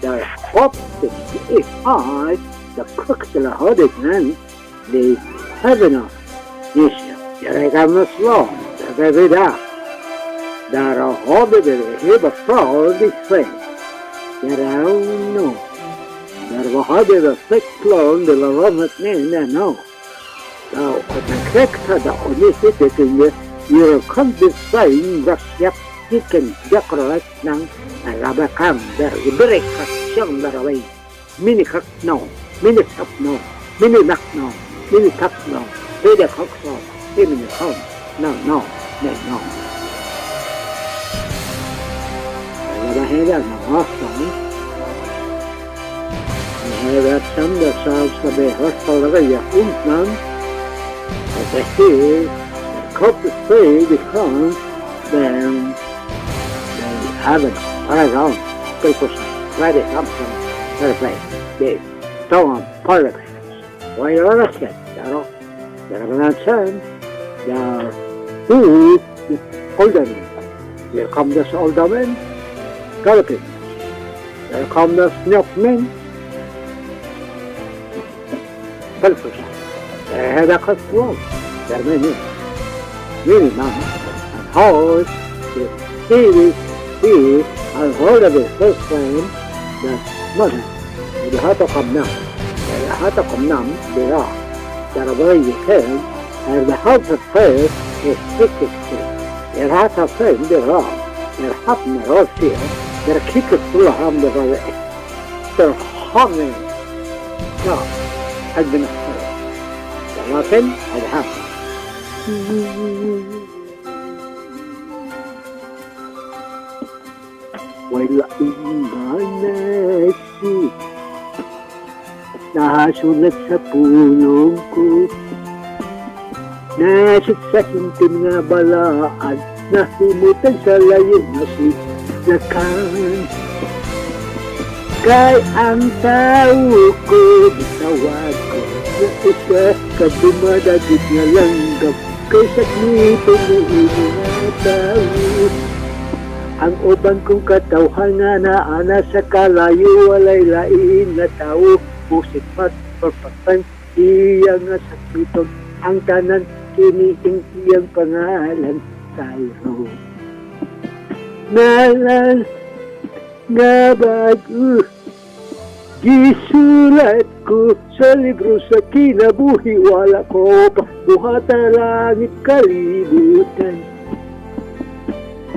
Där hoppet är de kuxelahodigen de heaven Nisha, där har vi det hela för sig. Där är no. Där var hade det fläckplan det var rummet nej no. Då och den kräktade och ni sitter till ju kom det sig rasyak chicken jakrolat ng rabakam der ibrekat siyang daraway mini no mini kap no mini nak no mini tap no pwede kak no mini kom no no no no Vad händer när avstånd? Det här är samma sak som det hörsta becomes then they have it paragon people ready something to play they so on paragraphs why you're arrested there there who alderman. Here come the alderman galloping. Here come the snapmen Belfast. هذا قد there many many man and horse the series he and hold of the first time the mother the heart of nam the heart of nam the rock that are you can and the heart of prayer is wicked. The heart of prayer the rock the heart in the rock here the kick of full of the the humming no has been the nothing had happened. Wala inganesi nasulat sa pulong ko. Nasut sa hintim nga balaan, nahimutan sa layo nga silakan. Kay ang tao ko, gitawag ko, na isa ka dumadagit nga langgam, kay saknito ni nga tao. Ang uban kong katawhan nga naana sa kalayo, walay lain nga tao, pusit pat pagpatan, iya nga sakmiton, ang tanan kiniing iyang pangalan, Cairo. Ngalan nga bago, gisulat ko sa libro sa kinabuhi, wala ko pa buhata langit kalibutan.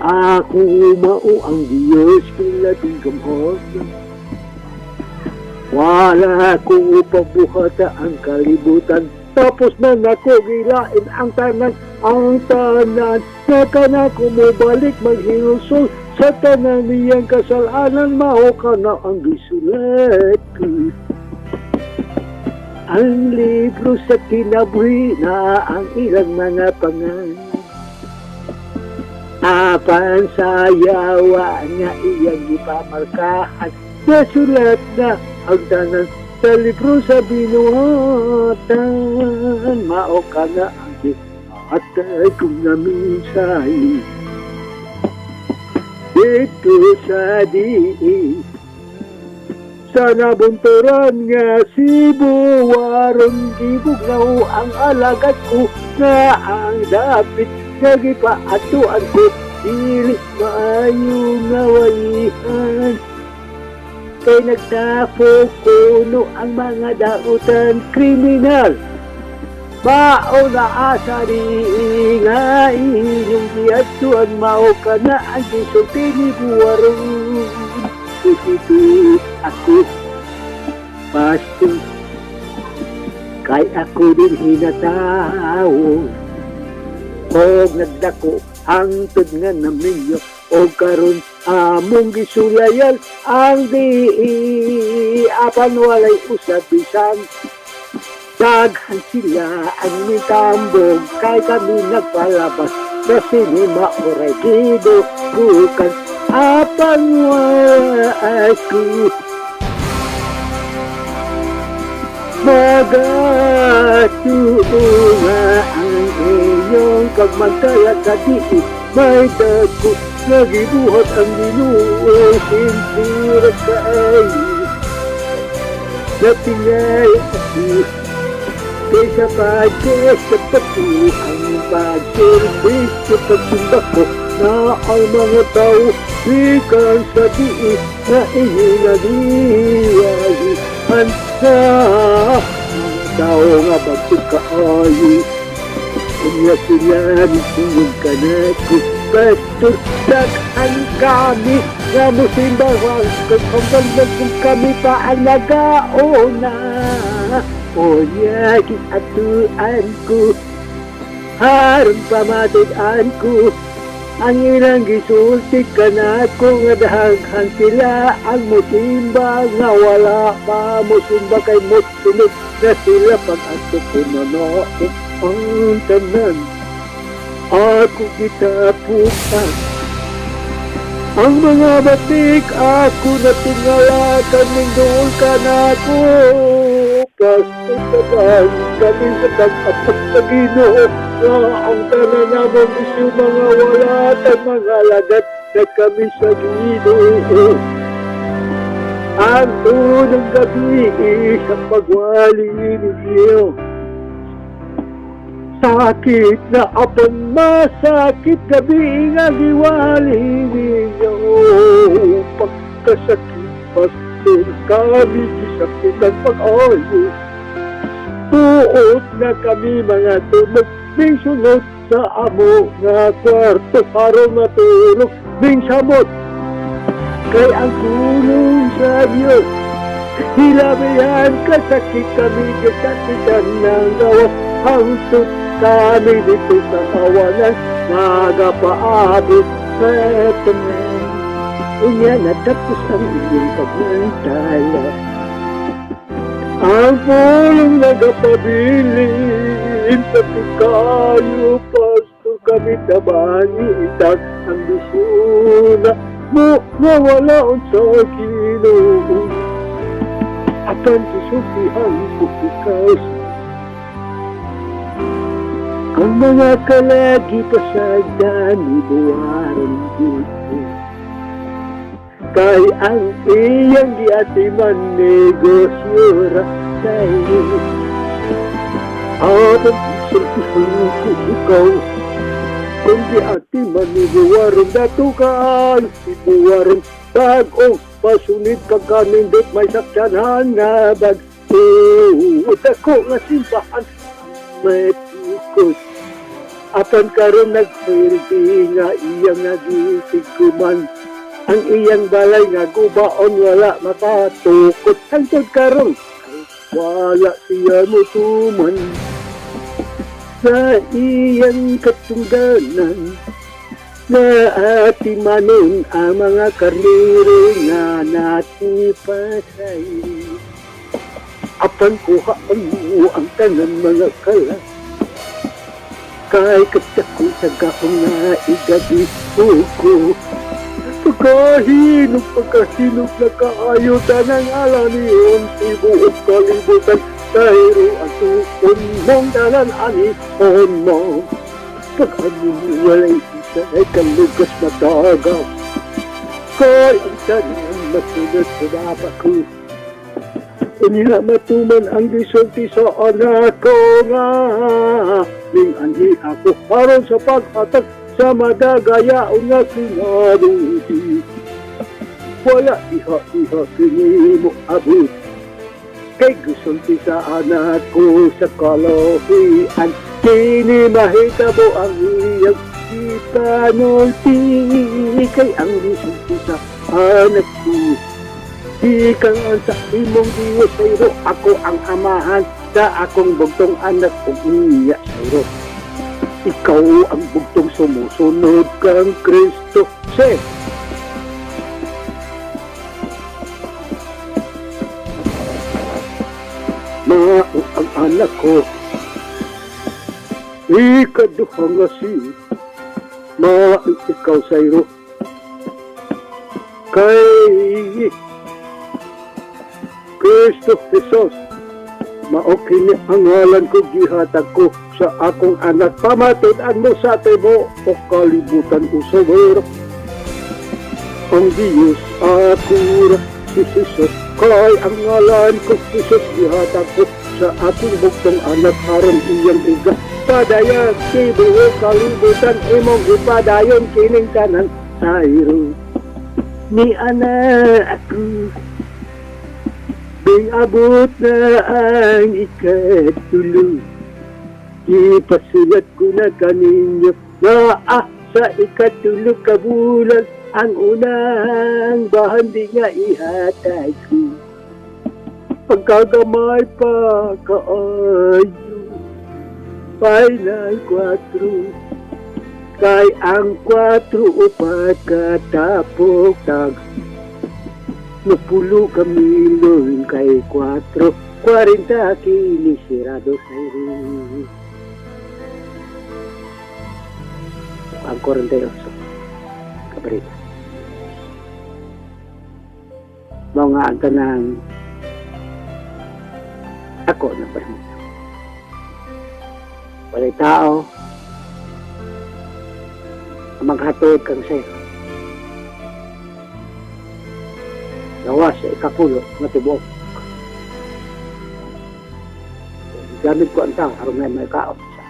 Ako mao ang Diyos kilabing gamhanan. Wala ko pabuhata ang kalibutan. Tapos na nako gilain ang tanan. Naka na ko mobalik maghinulsol sa tanan niyang kasalanan, mao ka na ang gisulat ko. Ang libro sa kinabuhi na ang ilang mga pangalan. Apan sa yawa nga iyang ipamarkahan, nasulat na ang tanan sa libro sa binuhatan. Mao ka na ang gihatag kong naminsay dito sa diin. Sa nabunturan nga Cebu, warong gibugnaw ang alagad ko nga ang dapit nga gipaatuan ko, dili maayo nga wayihan. Kay nagtapok kuno ang mga dautan kriminal. Mao na asa di nga inyong giadtuan, mao ka na ang gisulti ni Buwaron. Ito ako, pastor, kay ako din hinatawo. Og nagdako hangtod nga naminyo, og karon among gisulayan ang di apan walay usab bisan. Daghan sila ang mitambog kay kami nagpalabas sa sinema oray gidugukan apan wala ako magatuo nga ang inyong pagmagkala sa diin may dagko Nga gibuhat ang Ginoo, simple ra kaayo. Natingala ako kaysa pag-sa patu ang pagserbisyo, pagsimba ko na ang mga tao gikan sa diin na inyong nagiyayihan sa mga tao nga bag-o kaayo. Unya sila nisulong ka na ko, Pastor, daghan kami nga musimba hanggang kung kami pa ang nagauna. Unya giatuan ko, aron pamatud-an ko ang ilang gisulti kanako nga daghan sila ang musimba nga wala pa musimba kay mosunod na sila pag-adto ko na ang tanan ako gitapukan. Ang mga batik ako natingala kaming dool ka na ako. Pastor, taban kami sa pag-apak sa Ginoo nga ang tanan namong isyu mga wala at mga lagat na kami sa Ginoo. Ang unang gabi sa pagwali ninyo. Sakit na apan masakit gabi nga giwali ninyo. Pagkasakit, pastor, kami gisakit ang pag-ayo. Tuot na kami mga tulog, ning sunod sa amo nga kwarto aron matulog, ning samot. Kay ang kulong sa Diyos, hilabihan kasakit kami gisakitan ng gawas. Hangtod kami dito sa kawanan, nagapaabot sa tanan. Unya natapos ang iyong pagmantala. Ang pulong nagapabilin sa kayo, pastor, kami tabani itag ang bisuna mo nga wala sa Ginoo. Apan gisultihan ko ikaw. Ang mga kalagi pa sa dani buwaron dito. Kay ang iyang giatiman negosyo ra tayo. Apan gisultihan ko ikaw. Kung giatiman ni buwaron dato kaayo ibuwaron bag-o pasunid pagkanindot may sakyanan nga bag-o dako nga simbahan may tukod. Apan karon nagpirdi nga iyang nagitigkuman ang iyang balay nga gubaon wala makatukod hangtod karon wala siya mutuman sa iyang katungdanan na atimanon ang mga karnero nga natipasay. Apan kuhaan mo ang tanan mga kala kay katako sa gahong nga igabi ko. Pagkahinog, pagkahinog na kaayo tanang alanion, tibuok kalibutan, pero ang tuon mong tanan anihon mo. Pag ano walay isa ay kalugas matagaw, kay ang tanan masunod sa baba ko. Unya matuman ang gisulti sa anak ko nga ning anhi ako aron sa paghatag sa madagayaon nga kinabuhi. Wala iha iha kini mo abot kay gisulti sa anak ko sa kalohian kini mahitabo ang iyang ipanulti kay ang gisulti sa anak ko. Ikaw ang sa imong Diyos sayro, ako ang amahan sa akong bugtong anak ug iya sayro. Ikaw ang bugtong sumusunod kang Kristo. Se. Mao ang anak ko. Ikaduha nga si. Mao ikaw sayro. Kay Kristo Jesus, mao kini ang ngalan ko gihatag ko sa akong anak. Pamatud-an mo sa tibuok kalibutan usab. Ang Diyos, ako ra si Jesus. Kay ang ngalan ko Jesus, gihatag ko sa akong bugtong anak aron iyang iga padayag tibuok kalibutan. Imong ipadayon kining tanan, sayro. Ni ana ako Bing abot na ang 3. Ipasulat ko na kaninyo na sa 3 ka bulan ang unang bahandi nga ihatag ko. Pagkagamay pa kaayo, final 4. Kay ang 4 upat katapok tag 90 ka milyon, kay 4, 40 kini sirado sa iro. Ang 48 kabarita. Mao nga ang tanang ako na permiso. Walay tao ang maghatod kang sayo. Gawas sa 10 nga tibuok. Gamit ko ang tao aron nga may kaon sa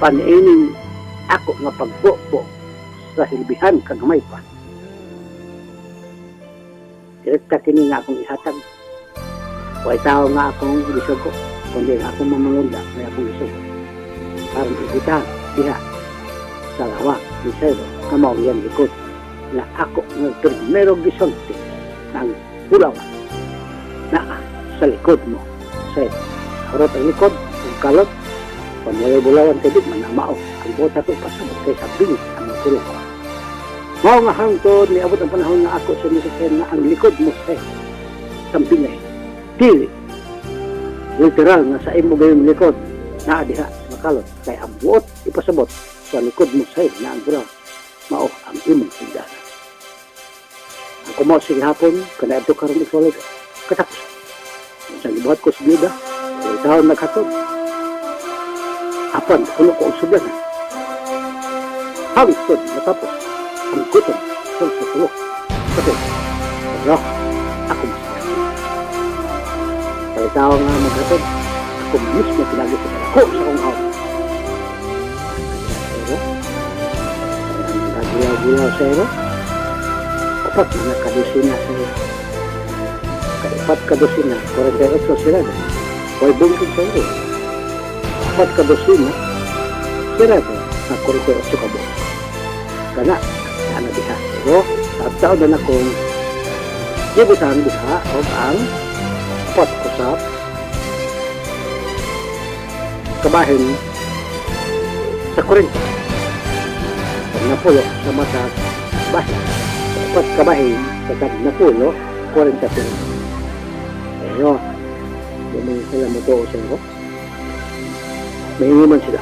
paniining ako nga pagbubo sa hilbihan kang gamay pa. Direkta kini nga akong ihatag. Walay tao nga akong gisugo, kundi ang akong mamanunda may akong gisugo. Aron ibutang diha sa lawak ni Sayro nga mao iyang likod na ako nga primero gisulti ang bulawan naa sa likod mo, Sayro. Harot ang likod, ang kalot, kung walay bulawan kay di man mao ang buot ako ipasabot kay sa bingit ang matulog ko. Mao nga hangtod niabot ang panahon nga ako sa Mr. na ang likod mo, Sayro, sa bingay. Dili literal nga sa imo gayong likod naa diha makalot, kay ang buot ipasabot sa likod mo, Sayro, na ang bulawan mao ang imong higdana. Ang kumaw sa gihapon kaniadto karon ikaw katapos. Sa gibuhat ko sa biyuda, walay taon naghatod. Apan puno ko og sugdan. Hangtod matapos ang gutom sa tulo. Kasi, pero ako masaya. Walay tao nga maghatod, ako mismo pinagi sa dako sa akong hawa. Pero, nagulaw-gulaw sa iro, 4 na nakadosina sa iro. Kaipat kadosina, 48 sila. Way bungkod sa iro. 4 kadosina, sila na 48 ka buok. Kana, ana diha. Pero, taon na akong gibutang diha og ang 4 usap kabahin sa 40. Pag napulo sa mata bahin. 4 kabahin sa tag napulo, 40 pilo. Pero, di man sila motuo sa inyo. May man sila,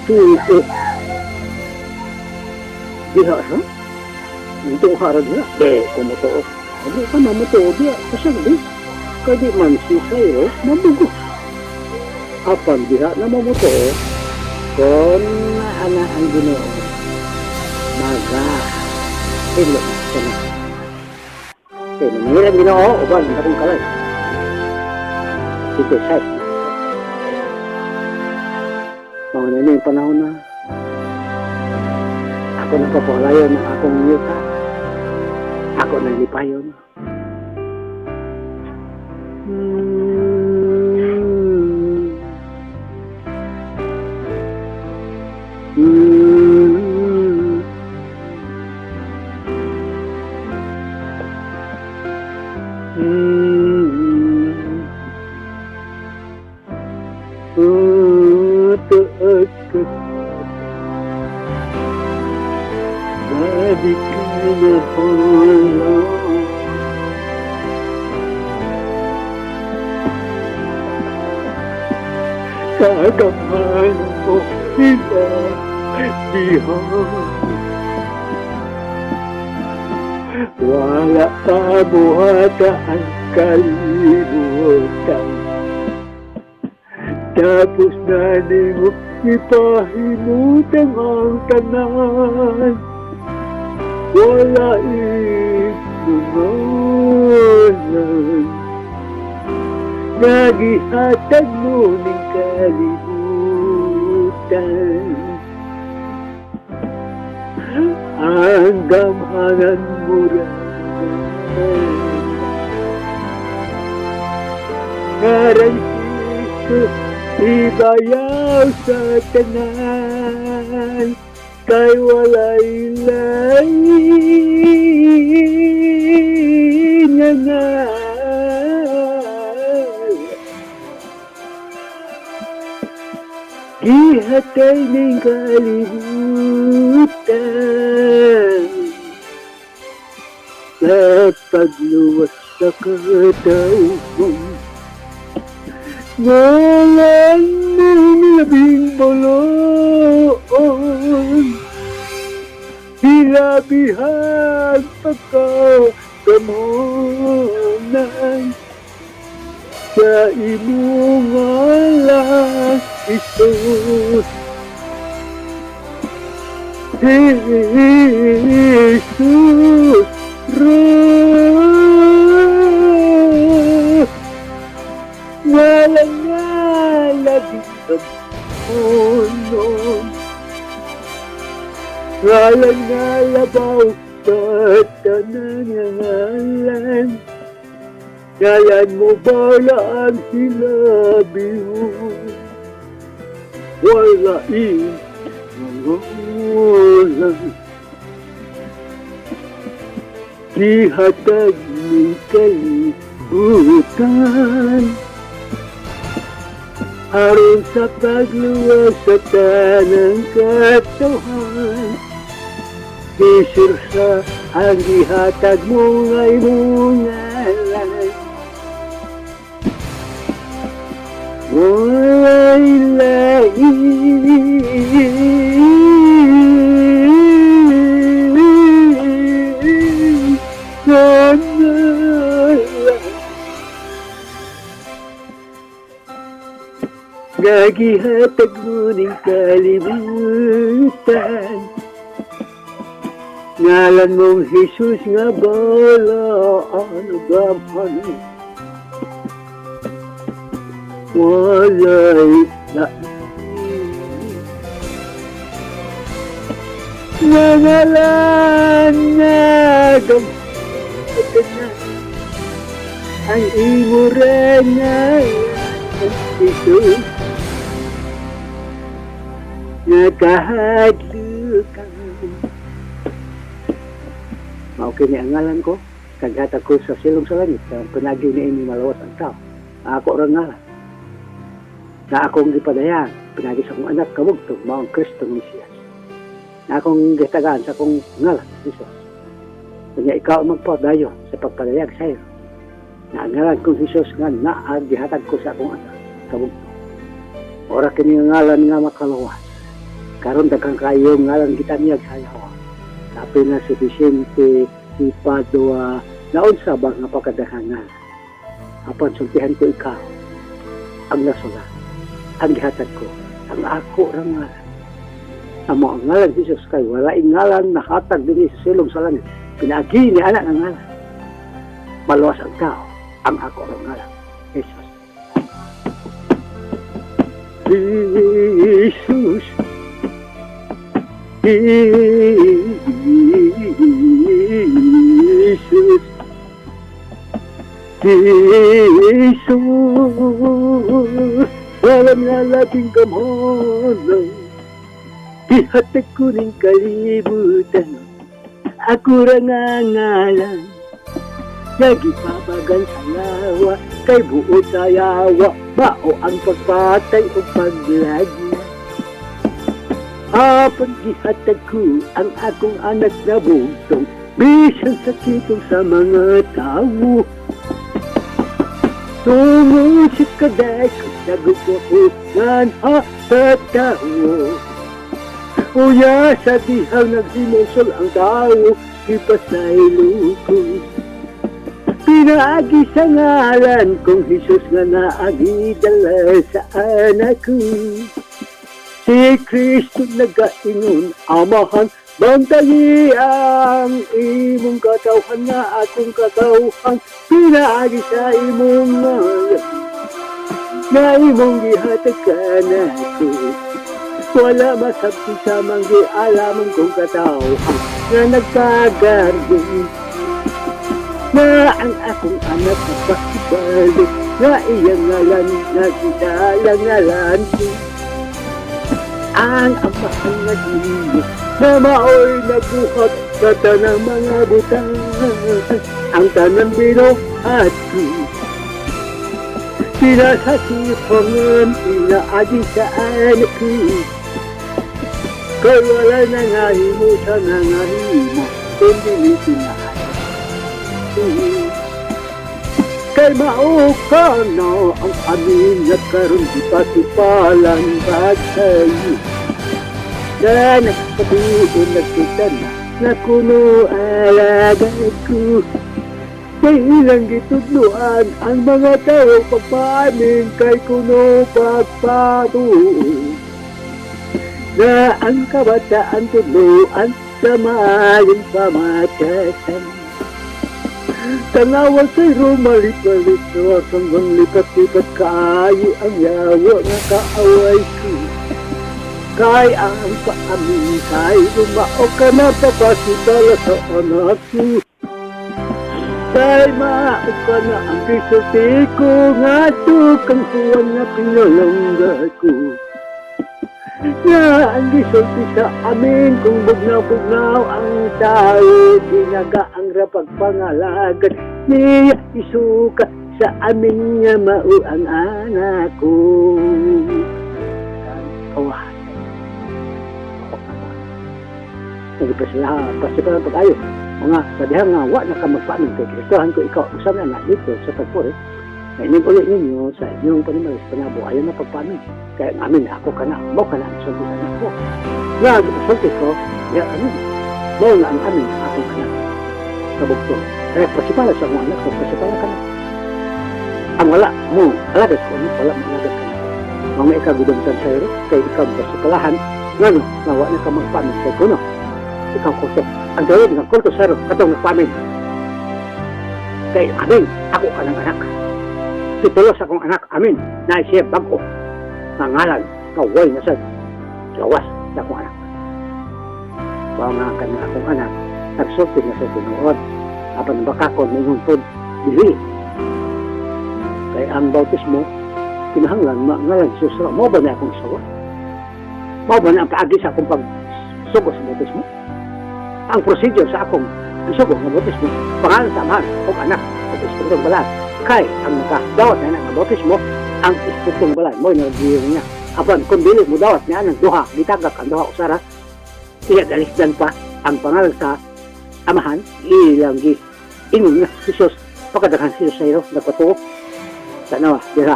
tuo. Diha, ha? Itong harad nila. Di, kung motuo. Hindi ka na motuo diha. Kasi di, kadi man si Sayro, mabugo. Apan diha na mamutuo, kung ana ang Ginoo, maga, ilo sa na. Kaya nangyari ang Ginoo, uban, akong kalay. Ito, size. Mga na yung panahon na ako nagpapalayon ng akong yuta. Ako naglipayon. Kagaman mo sila diha. Wala pa buhata ang kalibutan. Tapos na nimo Gipahimutang ang tanan, wala ngalan nga gihatag mo ning kalibutan. Ang gamhanan mo ra ngaran Jesus, ibayaw sa tanan, kay walay lain nga ngalan. Gihatay ning kalibutan sa pagluwas sa katawhan. Ngalan mong labing baloon, hilabihan pagkagamonan sa imong ngalan, Jesus. Jesus, ngalan nga labing gamonon, ngalan nga labaw sa tanan nga ngalan, ngalan mo bala ang hilabihon, wala ngalan gihatag ning kalibutan aron sa pagluwas sa tanang katawhan. Gisirsa ang gihatag mo nga imong ngalan, walay lain nga ngalan nga gihatag mo ning kalibutan. Ngalan mong Jesus nga balaan ug gamhanan, walay lain nga ngalan nga gamhanan, ang imo ra ngalan, Jesus, nakahadlukan. Mao kini ang ngalan ko, kaghatag ko sa silong sa langit, ang panagi ni ini malawas ang tao. Ako ra ngalan na akong gipadayan, pinagi sa akong anak kabugtong, mao ang Kristo Mesiyas. Na akong gitagaan sa akong ngalan, Jesus. Kanya ikaw ang magpadayon sa pagpadayag sa iyo. Na ang ngalan kong Jesus nga naa gihatag ko sa akong anak kabugtong. Ora kini nga ngalan nga makalawas. Karon daghang kayo ngalan kita niya sa yawa. Tapi na si Vicente, si Padua, naunsa ba nga pagkadaghangan? Apan sultihan ko ikaw, ang nasula, ang gihatag ko, ang ako ra ngalan. Amo ang ngalan Jesus kay wala ngalan nahatag dinhi sa silong sa langit. Pinaagi ni anak ang ngalan. Maluwas ang tao, ang ako ra ngalan, Jesus. Jesus, Jesus, Jesus, alam nga labing gamhanan, gihatag ko ning kalibutan, ako ra nga ngalan, nga gipabagan sa yawa, kay buot sa yawa, mao ang pagpatay o paglagyan. Apan gihatag ko ang akong anak na bugtong, bisan sakitong sa mga tawo. Tungod sa kadakot nagugaunan ha sa tao. Uya sa dihang nagsimosol ang tao, ipasaylo ko. Pinaagi sa ngalan kong Jesus nga naagi dala sa anak ko. Si Kristo nagaingon, "Amahan, bantayi ang imong katawhan nga akong katawhan pinaagi sa imong ngalan na imong gihatag kanako. Wala masabti sa manggialamon kong katawhan nga nagpagarbo na ang akong anak nagpakibalo nga iyang ngalan nagidala ngalan ko. Ang Amahan naghimo na maoy nagbuhat sa tanang mga butang, ang tanang binuhat ko. Sila sa sipangan, pinaagi sa anak ko. Kay wala nangahimo sa nangahimo, kundi ni pinaagi. Kay mao ka na ang amin nga karon gipasipalan pagsayo. Na nagpatuon nagkita na na kuno alagad ko. Kay ilang gitudloan ang mga tao pagpaamin kay kuno pagpatuo. Na ang kabataan tudloan sa maayong pamatasan. Tanawa sa rumalit-balit na hanggang lipat-lipat kaayo ang yawa nga kaaway ko. Kay ang paamin kay lumao ka na papasitala sa anak ko. Kay mao ka na ang gisulti ko nga kang Juan nga pinalangga ko. Nga ang gisulti sa amin kung bugnaw-bugnaw ang tao, tinaga ang rapagpangalagad niya isuka sa amin nga mao ang anak ko. Kawahan. Nagpasalaha, pasipalan pag-ayo. Mga sa diha nga wa na ka magpaamin kay Kristohan ko ikaw usa na na dito sa pagpuri. Kaya uli ninyo sa inyong panimalay sa panabo, ayaw na pagpaamin. Kaya ang amin, ako ka na, mo ka na ang sulti sa anak ko. Nga, sulti ko, ya, ano, mo nga ang amin, akong anak. Kabugto. Kaya pasipala sa akong anak ko, pasipala ka na. Ang wala mo, alagad ko, ano, wala mo alagad ka na. Mga ikaw gudamtan sa iro, kay ikaw pasipalahan, ngano, nga wa na ka magpaamin kay kuno. Ikaw kulto. Ang gawin nga kulto sa iro, katong nagpaamin. Kay amin, ako ka ng anak. Titulo sa akong anak, amin, na siya bag-o. Nga ngalan, kaway na sa gawas sa akong anak. Mao nga kanang akong anak, nagsulti na sa tinuod. Apan baka ko ningon pod, dili. Kay ang bautismo, kinahanglan ngalan si Jesus. Mao ba na akong sawa? Mao ba na ang paagi sa akong pagsugo sa bautismo? Ang procedure sa akong isugo nga bautismo, pangalan sa Amahan ug Anak ug Espiritong Balaan. Kay ang nakadawat na nga bautismo, ang Espiritong Balaan mo nagiyo niya. Apan kung dili mo dawat niya ang duha, gitagak ang duha usara, iya dalisdan pa ang pangalan sa Amahan, ilang gi ingon nga Jesus, pagkadaghan si Jesus sa iro, nagpatuo. Tanawa, dira.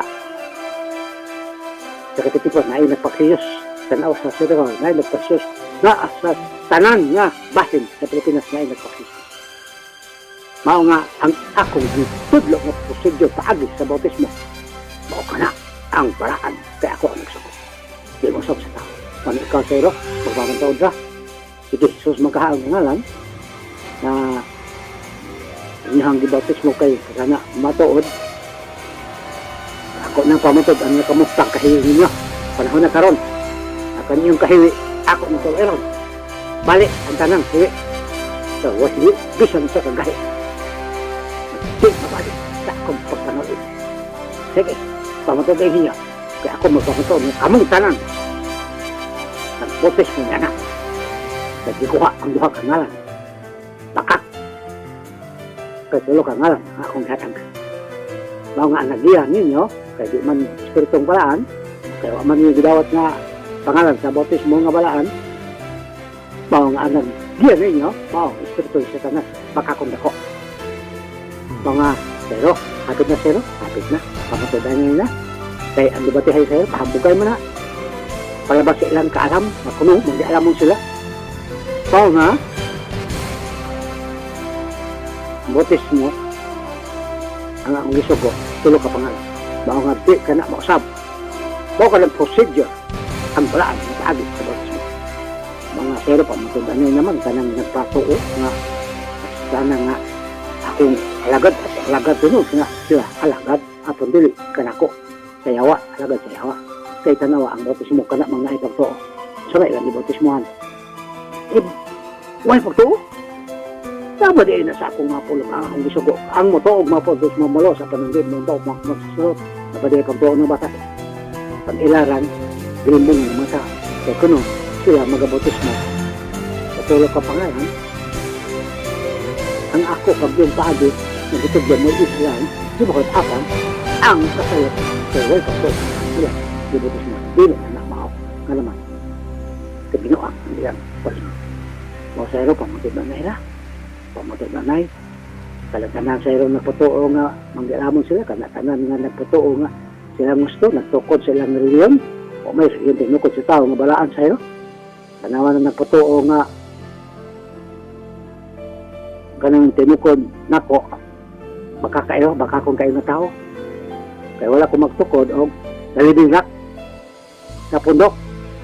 Sa katitipan, na ay nagpakiyos. Tanawa sa Surigao, na ay nagpakiyos. Na sa tanan nga bahin sa Pilipinas na ay nagpakiyos. Mao nga ang akong gitudlo nga procedure paagi sa bautismo. Mao ka na ang paraan kay ako ang nagsugo. Di mo sa tao. Paano ikaw sa iro, magpapantaod ra. Sige, Jesus magkahaang ngalan na inyong gibautismo kay kana matuod ako nang pamutod ang nakamustang kahiwi ninyo panahon na karon ako inyong kahiwi ako ng tuliron balik ang tanang hiwi so wa hiwi bisan sa kagahi di mabalik sa akong pagpanood. Sige, pamutod ay ninyo kaya ako magpamutod ng kamong tanan nagbautismo niya na nagikuha ang duha ka ngalan bakak kay tulo ka ngalan ang akong hatag. Mao nga ang nagiya ninyo kay di man espiritong balaan, kay wa man ninyo gidawat nga pangalan sa bautismo nga balaan. Mao nga ang nagiya ninyo mao espiritu sa Satanas bakakon dako. Mga pero hapit na sero, hapit na pamatudan nila kay ang debate sa'yo pahambugay mo na palabas sa ilang kaalam na kuno hindi alam mo sila. Mao nga bautismo ang akong gisugo tulo ka pangalan. Mao nga di ka na mausab. Mao ka ng procedure ang balaan. Paagi sa bautismo. Mga pero pamatudan naman kanang nagpatuo nga sana nga akong alagad at alagad tinuod nga sila alagad aton dili kanako sa yawa, alagad sa yawa. Kay tanawa ang bautismo, kana mga naay pagtuo. Sa ilang gibautismohan. Eh, way pagtuo? Tama di na sa akong mga pulong ang akong gisugo. Ang motuog mga bautismo malo sa pananggit mo tuog mga magsusunod. Napaday pagtuo ng bata. Pag ilaran, mo ng mga tao. Kaya kuno, sila magabautismo. Sa tulo ka pangalan, ang ako pag yung paagi, nagitugyan mo Islam, di ba ko't apan, ang kasayot, kaya way pagtuo. Sila, gibautismo. Dili na mao. Nga naman, kabinuang ang ilang bautismo. Mo sa ero, pamatid na nila. Pamatid na nay. Kalatanan sa ero nagpatuo nga, manggilamon sila, kanatanan nga nagpatuo nga, sila gusto, nagtukod sa ilang reliyon, o may reliyon tinukod sa tao nga balaan sa ero. Tanawan na nagpatuo nga, kanang tinukod nako, baka kayo, baka kung kayo na tao. Kaya wala ko magtukod og nalibing rock sa pundok.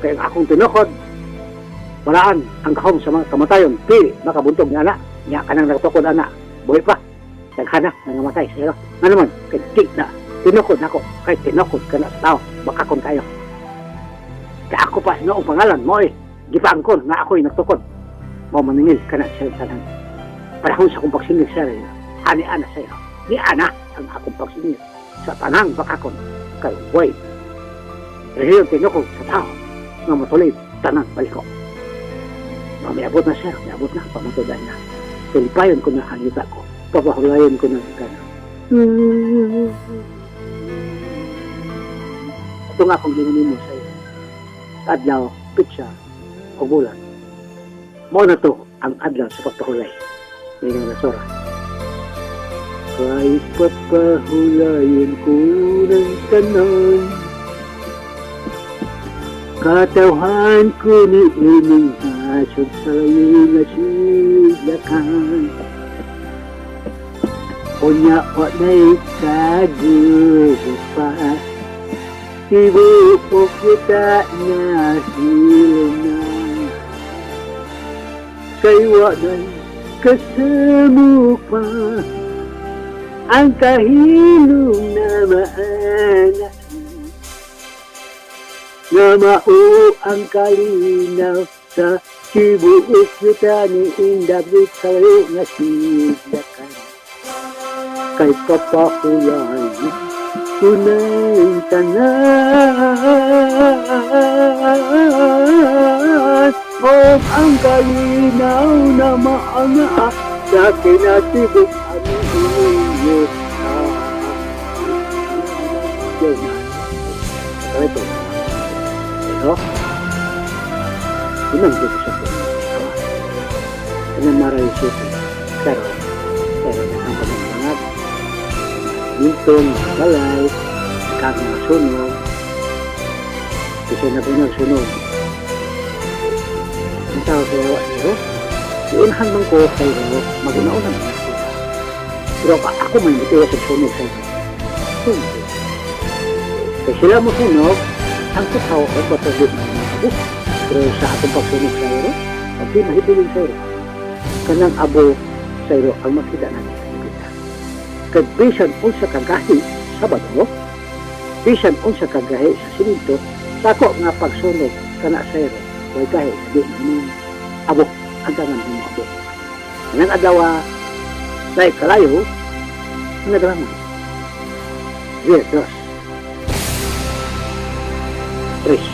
Kaya ang akong tinukod, balaan ang kahom sa mga kamatayon, pili, makabuntog ni ana, niya kanang nagtukod ana, buhi pa, daghana, nangamatay sa ero. Nga naman, kay di na, tinukod nako, kay tinukod ka na sa tao, baka kung kayo. Kaya ako pa, noong pangalan mo eh, gipaangkon nga ako'y nagtukod. Mao maningil ka na sa tanan. Panahon sa akong pagsingil sa iyo, ani ana sa iyo, ni ana ang akong pagsingil sa tanang bakakon kay way. Reliyon tinukod sa tao nga matuloy tanang baliko. Mga miabot na sir, miabot na, pamatudan na. Pilipayon ko na ang yuta ko, papahulayon ko na ang kana. Ito nga akong ginunimo sa iyo. Adlaw, pitsa, o bulan. Mao na to ang adlaw sa pagpahulay. May nga nasura. Kay papahulayan ko ng tanan, katawhan ko ni ining nasod sa layo nga sidlakan. Unya wa na'y kagupa, tibuok kita na hilong. Kay wa na'y kasamo pa, ang kahilom na maana, nga mao ang kalinaw sa tibuok kita ni indagit sa layo nga sidlakan. Kay papahulay ko ng tanan, o ang kalinaw na maanga sa kinatibuk ang inyo. Ito. Pero, inang dito sa puno. Kanang Marawi City. Pero, pero ang pamangangag, mintong, mga balay, kag mga sunog, kasi na po nagsunog. Ang tao sa yawa niyo, iunhan man ko sa iyo, mag-una-una man sila. Pero ako man ito sa sunog sa iyo. Sunog. Kaya sila mo sunog, ang tao ang batagod ng mga abo. Pero sa akong pagsunog sa iyo, ang di mahibilin sa iyo. Kanang abo sa iyo ang makita natin sa kalibutan. Kag bisan unsa kagahi sa bato, bisan unsa kagahi sa simento, sako nga pagsunog kana sa iyo, way gahi sa di mo abo, ang tangan mo abo. Kanang adlaw dahil kalayo, nagramon. Yes, dos. Tres.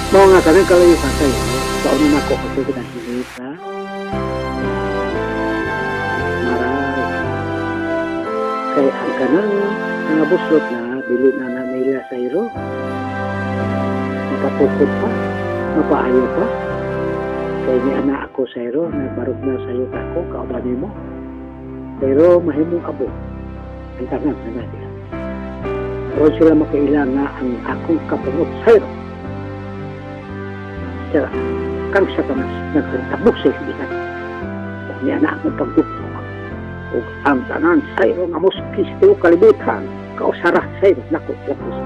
Mao nga kanang kalayo ka sa'yo, kauna na ako kasi kinahili ka. Maray. Kay ang kanang mga buslot na, dili na na nila sa iro. Mapatukod pa, mapaayo pa. Kay ni anak ako sa iro, nagbarog na sa iyo ako, kauban mo. Pero mahimong abo, ang tanan na natin. Pero sila makaila nga ang akong kapungot sa iro. Sira, kang Satanas, nagtabok sa ibigan. O niya na akong pagdugtog. O ang tanan sa iro nga muskis kalibutan, kausara sa iro, nako, lapos.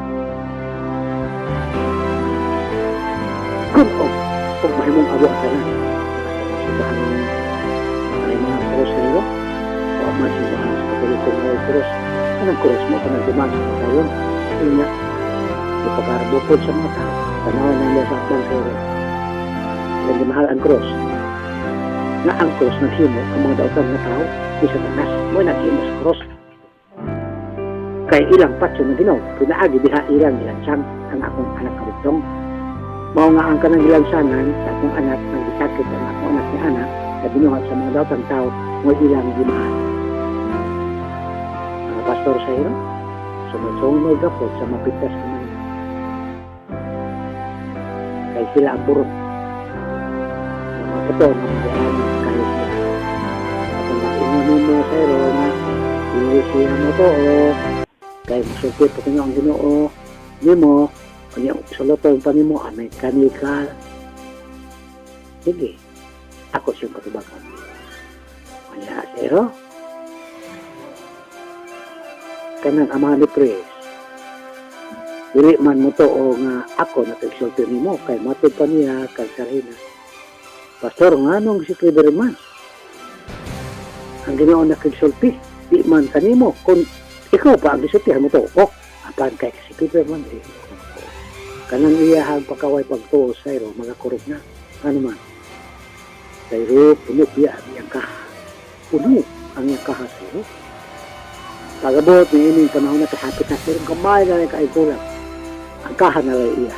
Kun-og ug mahimong abo ang tanan. Simbahan ay mga cross sa iyo. O man simbahan sa Katoliko nga cross. Kanang cross mo kanang duman sa patayon. Inya ipagarbupod sa mga tao. Tanawan nila sa atbang sa iyo. Kaya mahal ang cross. Nga ang cross naghimo ang mga dautan nga tao di sa tanas. Mo naghimo sa cross. Kay ilang patyo na Ginoo, pinaagi diha ilang gilansang ang akong anak kabugtong. Mao nga ang kanang gilansangan sa akong anak, nang gisakit ang akong anak ni anak, na binuhat sa mga daotang tao, mo ilang gimahal. Mga pastor sa iro, sunod-sunod gapot sa mapigtas naman. Kay sila ang burot. Mga totoo nga mga kayo sila. At ang mag-ingon mo sa iro nga, hindi siya mo to, kay musulti po kanyo ang Ginoo nimo, kanya suluton pa nimo amay kanikal. Sige, ako siyang katubagan. Kanya sero, kanang ama ni Pres, dili man mo to o nga ako nakigsulti nimo kay matod pa niya kag sarhina. Pastor, nga nung si Clever man? Ang Ginoo nakigsulti, di man kanimo kung ikaw pa ang gisultihan mo to. Oh, apan kay si Clever man eh. Kanang iyahang pakaway pagtuo sa iro, mga kurog na. Ano man? Sa iro, puno biya ang iyang kaha. Puno ang iyang kaha sa iro. Pagabot ni ining panahon na kahapit na sa iro, gamay na rin kaigulang. Ang kaha na lang iya.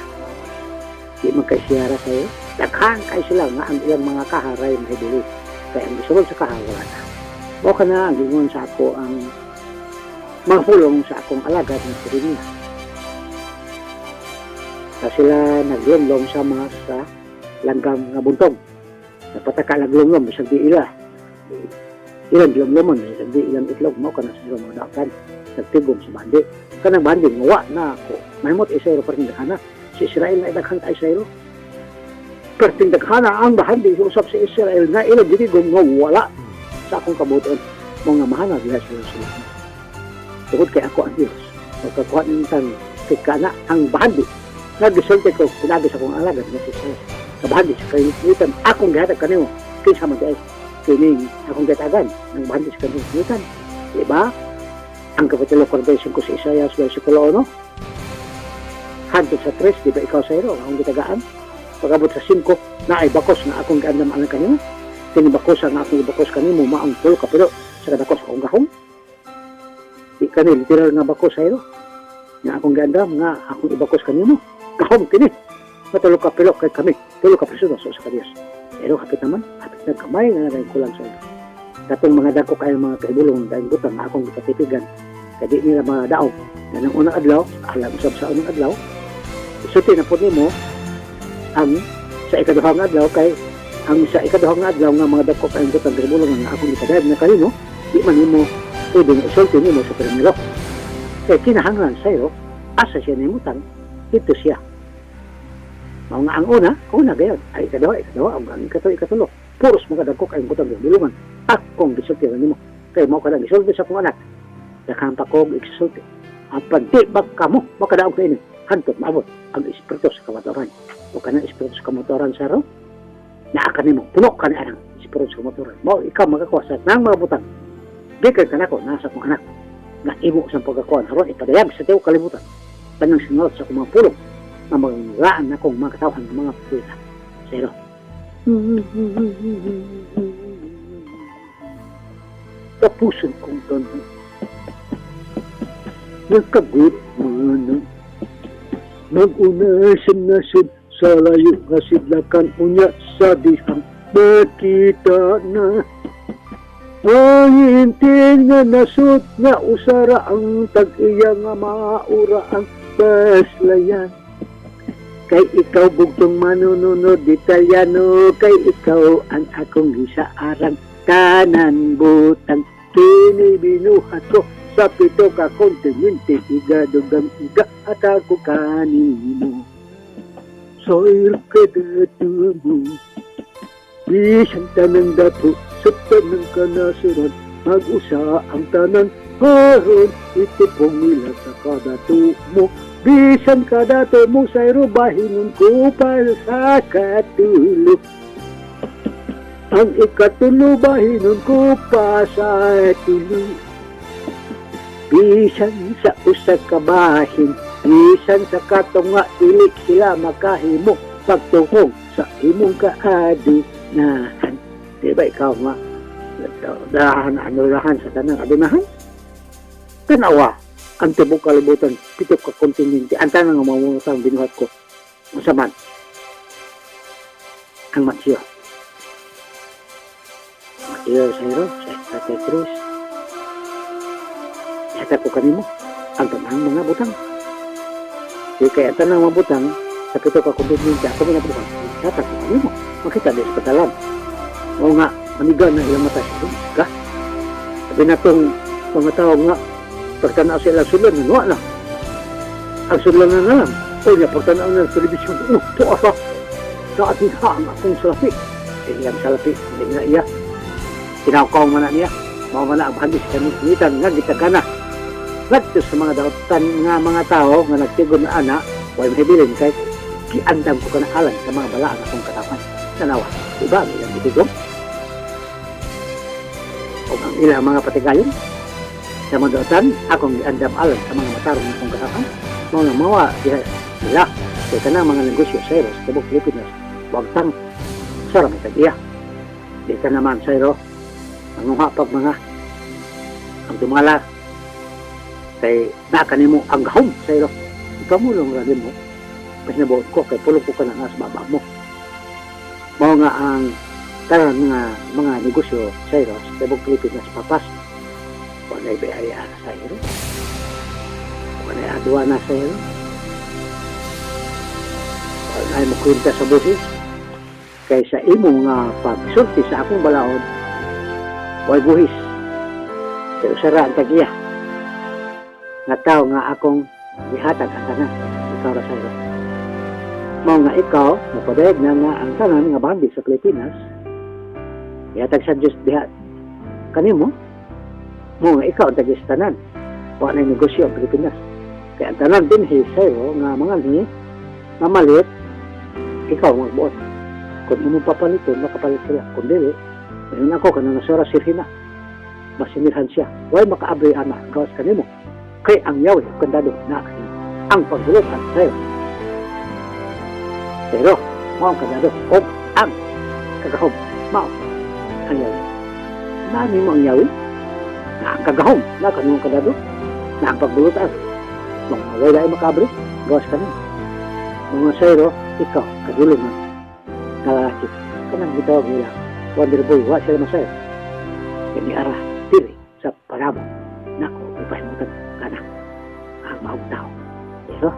Di man kay siyara sa iro. Daghan kay sila nga ang ilang mga kaha ray mahibuli. Kaya ang gisulod sa kaha, wala na. O ka na, ang gingon sa ako ang mga pulong sa akong alagad na si. Sa sila naglomlom sama sa langgam nga buntong. Napataka naglomlom, bisag di ila. Ilang lomlomon, bisag di ilang itlog, mao ka na sila mga dakan. Nagtigom sa bandi. Kanang bandi, ngawa na ako. Mahimot isayro perting daghana. Si Israel na idaghan ka isayro. Perting daghana ang bahandi usap si Israel na ilang gitigom nga wala sa akong kabuton. Mga mahana diha sila sila. Tungod kay ako ang Diyos. Magkakuha ng tan kay kana ang bahandi. Nagisulti ko, sinabi sa akong alagad nga si Israel. Sa bahandi sa kalibutan, akong gihatag kanimo. Kinsa man diay kining akong gihatagan ng bahandi sa kalibutan. Diba? Ang Kapitulo 45 sa Isaias, versikulo 1. Hantod sa 3, di ba ikaw sa iro, akong gitagaan? Pag-abot sa 5, naay bakos nga akong giandam alang kanimo. Kini bakos ang akong gibakos kanimo, maong tulo ka pilo sa kadakos akong gahom. Di kani literal nga bakos sa iro. Nga akong giandam nga akong ibakos kanimo. Gahom kini. Matulo ka pilo kay kami, tulo ka preso sa Diyos. Pero hapit naman, hapit na gamay nga nagay kulang sa iro. Katong mga dako kayo mga kahibulong dahil butang nga akong gipatipigan. Kay di nila madaog. Nga nang unang adlaw, alam usab sa unang adlaw, isuti na po nimo ang sa ikaduhang adlaw kay ang sa ikaduhang adlaw nga mga dako kayong butang kahibulong nga akong gipadayag na kanimo, di man nimo pwedeng isulti nimo sa primero. Kay kinahanglan sa iro, asa siya nimutang, dito siya. Mao nga ang una, una gayon, ay ikaduha, ikaduha, ang ikatulo, ikatulo. Puros mga dagko kayong butang kahibulungan. Akong gisulti na nimo. Kay mao ka lang gisulti sa akong anak. Daghan pa kog isulti. Apan di ba kamo makadaog kaini? Hantod maabot ang espiritu sa kamatuoran. O kanang espiritu sa kamatuoran sa ro, naa ka nimo, puno ka ni anang espiritu sa kamatuoran. Mao ikaw makakuha sa nang mga butang. Gikan kanako nasa akong anak nga imo sa pagkakuan aron ipadayag sa tibuok kalibutan. Tanang sinulot sa akong mga pulong nga maglaan akong mga katawhan ng mga propeta. Sero. Tapusin kong tanan. Nagkagot man. Nag-una sa nasod sa layo nga sidlakan unya sa dihang makita na. Ang nga nasod nga usara ang tag-iya nga maura ang paslayan. Kay ikaw bugtong manununod Italiano, kay ikaw ang akong gisaarang tanan butang. Kini binuhat ko sa pito ka kontinente, iga dugang iga at ako kanimo. Soil kadatumo, bisan tanang dato sa tanang kanasuran, mag-usa ang tanang haron, ito pong nila sa kadatumo. Bisan kadato mo sayro, bahinon ko pa sa katulo. Ang ikatulo, bahinon ko pa sa tulo. Bisan sa usa ka bahin, bisan sa katong nga dili sila makahimo pagtungog sa imong kaadunahan. Di ba ikaw nga dahan anunahan sa tanang adunahan? Tanawa ang tibok kalibutan, pito ka kontinente, ang tanang nga mamutang binuhat ko. Unsa man ang Mateo? Mateo 0, 33. Ihatag ko kanimo ang tanang mga butang. Di kay ang tanang mga butang sa pito ka kontinente ako minabuhat. Ihatag ko kanimo. Makita di sa padalan. O nga, maniga na ilang mata siya. Ka? Sabi na tong mga tao nga, pagtanaw sila sudlan, nanuwa na. Ang sudlan na na lang. O niya, pagtanaw na ng telebisyon, oh, to asa. Naatiha ang akong salapi. Eh, iyang salapi, hindi na iya. Kinakaw man na niya. Mao man na ang bahagi sa kaninitan nga gitagana. Ngadto sa mga dautan nga mga tao nga nagtigom na ana, way mahibilin kay giandam ko kana alang sa mga balaan akong katawan. Tanawa, diba ang ilang gitigom? O ang ilang mga patigayon? Sa mga dautan, akong giandam alang sa mga matarong akong katawan. Mao nga mawa diha sila kay kanang mga negosyo sa sa tibok Pilipinas, wagtang sa may tag-iya. Di ka naman sayro, manguha pag mga ang dumala kay naa kanimo ang gahom sayro. Ikamulong ra mo. Pasinabuot ko kay pulo ko ka na nga sa baba mo. Mao nga ang tanan nga mga negosyo sayro sa tibok Pilipinas papas. Walay BIR sayro. Walay aduana sayro. Walay mo kwenta sa buhis. Kay sa imo nga pagsulti sa akong balaod, way buhis. Pero sara ang tagiya. Nga tao nga akong gihatag ang tanan. Ikaw ra sayro. Mao nga ikaw, mapadayag na nga ang tanan nga bahagi sa Pilipinas, gihatag sa Diyos diha kanimo, mao nga ikaw ang tagiya sa tanan. Wa na negosyo ang Pilipinas. Kaya ang tanan dinhi sayo nga mga ni mamalit, ikaw ang magbuot. Kung imong papaliton, makapalit sila. Kung dili, ayun ako, kanang nasura sirhina. Masinilhan siya. Way makaabri ana, gawas kanimo. Kay ang Yahweh, kandado na kanimo. Ang pagbulutan sa'yo. Pero, mao ang kandado, o ang kagahom, mao ang Yahweh. Nani mo ang Yahweh? Na ang kagahom, na kanimo kandado, na ang pagbulutan. Mga way dahil makaabri, gawas kanimo. Mga sayro, ikaw, kadulungan, kalalaki, kanang gitawag nila, Wonder Boy, wa sila masaya. Kani ara, diri sa Panabo, nako, ipahimutan kana ang maong tao. Pero,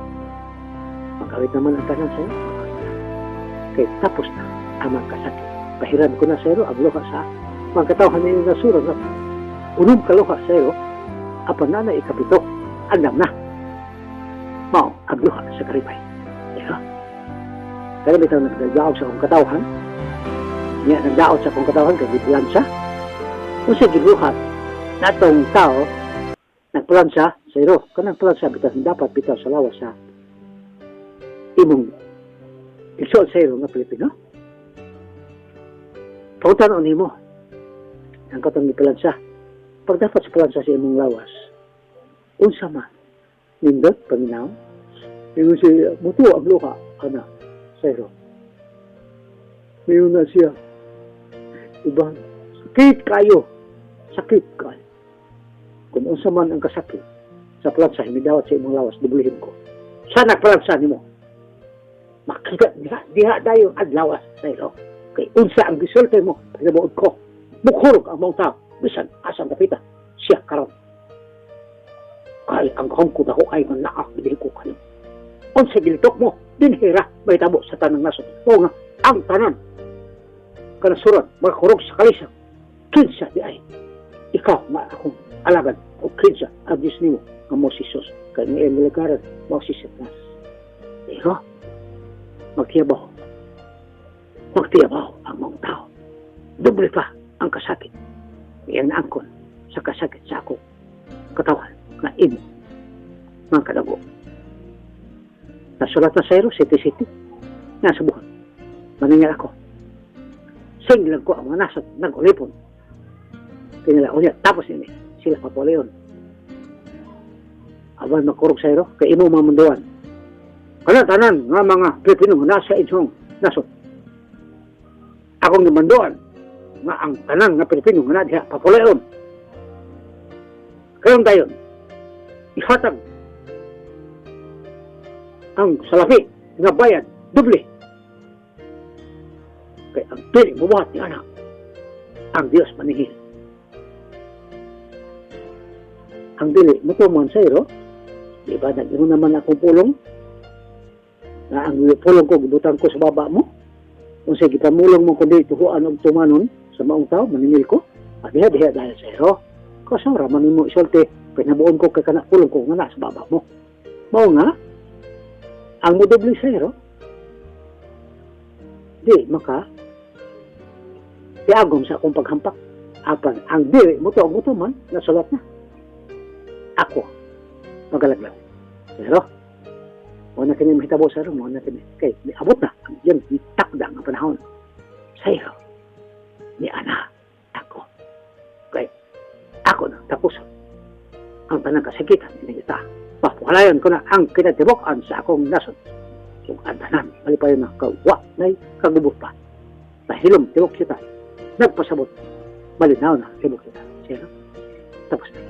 magawit naman ang tanan sa'yo, magawit na. Kay tapos na ang mga kasakit. Pahiran ko na sa'yo, ang luha sa mga katawhan na yung nasura na unom kaluha sa'yo, apan na na ikapito, andam na. Mao, ang luha sa karibay. Pero, kaya bitaw nagdadaog sa akong katawhan, niya nagdaot sa akong katawhan kay gipulansa. Kung sa gibuhat natong tao nagpulansa sa iro, kanang pulansa bitaw dapat bitaw sa lawas sa imong igsoon sa iro nga Pilipino. Pautan nimo ang katong gipulansa. Pag dapat sa pulansa sa imong lawas, unsa man nindot paminaw, ingon siya, muto ang luha ana sa iro. Mayon na siya. Uban, sakit kayo. Sakit kayo. Kung unsa man ang kasakit sa plansa, himidawat sa imong lawas, dublihin ko. Sa nagplansa nimo, makita diha, diha dayon ang lawas sa iro. Kay unsa ang gisulti mo, pinabuod ko. Mukurog ang mga tao, bisan asang kapita, siya karon. Kay ang gahom ko dako ay man naa, dinhi ko kanimo. Unsa gilitok mo, dinhira, may tabo sa tanang nasod. O nga, ang tanan, kanasuran, magkurog sa kalisang, kinsa di ay, ikaw nga akong alagad, o kinsa ang Diyos nimo, nga mo si Jesus, kay nga imilagaran, mo si Satanas. Pero, magtiyabaw, magtiyabaw ang mga tao. Doble pa ang kasakit. Iyang naangkon sa kasakit sa ako katawan nga imo mga kadago. Nasulat na sa city city. Nasa buhat. Maningil ako. Singlag ko ang mga nasod, nag-ulipon. Kinala ko niya, tapos ini, sila papulion. Awan makurog sa iro, kay imo mamunduan. Kana tanan nga mga Pilipino nga nasa inyong nasod. Akong gimanduan nga ang tanan nga Pilipino nga na diha papulion. Karon dayon, ihatag ang salapi nga bayad doble. Kay ang dili mubuhat ni ana, ang Dios maningil. Ang dili mutuman sa iro, di ba nag-ingon naman akong pulong na ang pulong ko gibutang ko sa baba mo? Unsay gipamulong mo kundi tuhuan og tumanon sa maong tao, maningil ko. At diha diha dahil sa iro. Kaso ra man nimo isulti, pinabuon ko kay kana pulong ko nga nasa baba mo. Mao nga ang modoble sa iro, di maka tiagom sa akong paghampak. Apan ang dili mo to mo man nasulat na. Ako magalaglag. Pero mo na kini mahitabo sa iro, mo na kini kay miabot na ang iyang gitakda nga panahon. Sa iro ni ana ako. Kay ako na tapos ang tanang kasakitan ini kita. Papuhalayon ko na ang kinatibok-an sa akong nasod. Ug ang tanan malipayon na kawa nay kagubot pa. Mahilom tibok kita. Nagpasabot. Malinaw na tibok kita. Sino? Tapos na.